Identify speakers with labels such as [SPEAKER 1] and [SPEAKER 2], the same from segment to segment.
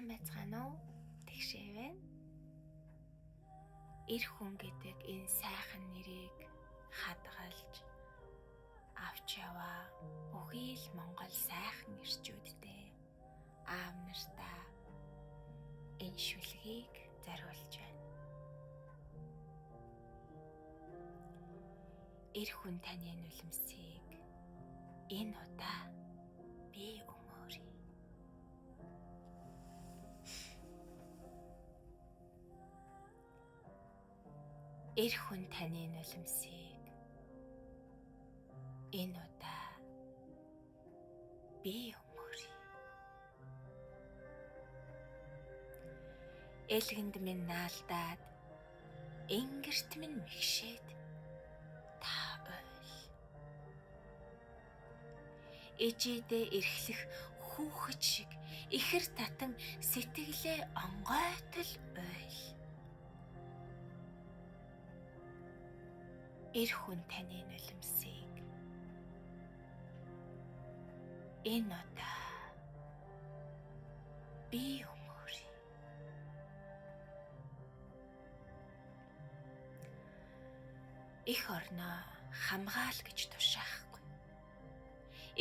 [SPEAKER 1] Сайн байцгаана уу? Тэгшээ байна. Эр хүн гэдэг энэ сайхан нэрийг хадгалж авч яваа бүхий л Монгол сайхан эрчүүдтэй аав нартаа энэ шүлгийг зориулж байна. Эр хүн таны нулимсыг энэ удаа би өмөөрье. Эр хүн таны нулимсыг энэ удаа би өмөөрье. Элгэнд минь наалдаад, ингэрт минь мэгшээд та уйл. Ээжээдээ эрхлэх хүүхэд шиг ихэр татан сэтгэлээ онгойтол уйл. Эр хүн таны нулимсыг энэ удаа би өмөөрье. Эх орноо хамгаал гэж тушаахгүй.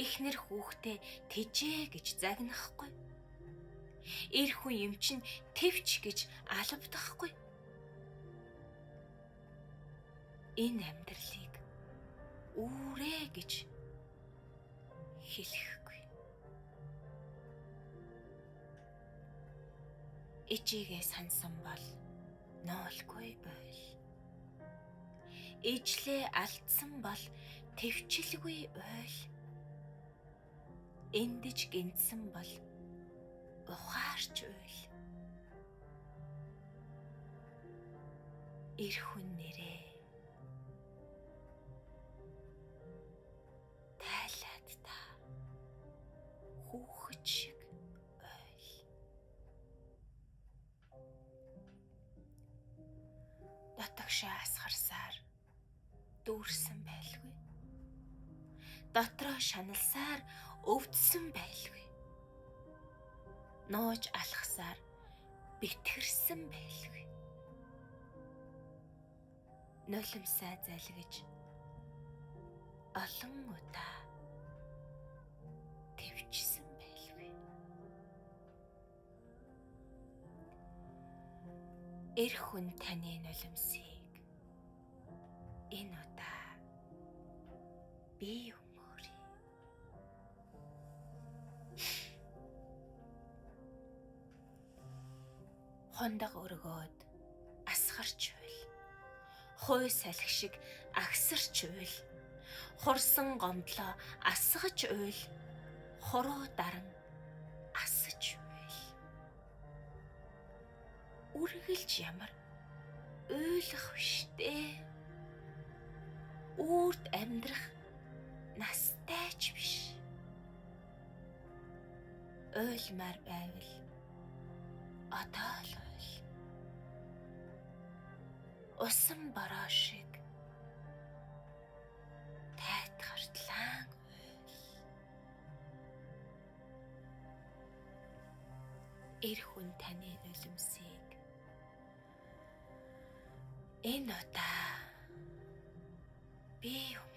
[SPEAKER 1] Эхнэр хүүхдээ тэжээ гэж загнахгүй. Эр хүн юм чинь тэвч гэж алавдахгүй. Энэ амьдралыг үүрээ гэж хэлэхгүй. Ээжийгээ сансан бол ноолгүй уйл. Ээжлээ алдсан бол тэвчлгүй уйл. Эндэж гинтсэн бол ухаарч уйл. Эр хүн нэрээ тайлаад та хүүхэд шиг уйл. Дотогшоо асгарсаар дүүрсэн байлгүй. Дотроо шаналсаар өвдсөн байлгүй. Нууж алхасаар бэтгэрсэн байлгүй. Нулимсаа залгиж олон удаа тэвчсэн байлгүй. Эр хүн таны нулимсыг энэ удаа би өмөөрье. Хундаг өргөөд асгарч уйл. Хой салхи шиг агсарч уйл. Хурсан гомдлоо асгаж уйл. Хуруу даран асаж уйл. Үргэлж ямар уйлах биштэй. Үүрд амьдрах настай ч биш. Уйлмаар байвал одоо л уйл. Усан бороо шиг тайтгартлан уйл. Эр хүн таны нулимсыг энэ удаа би өмөөрье.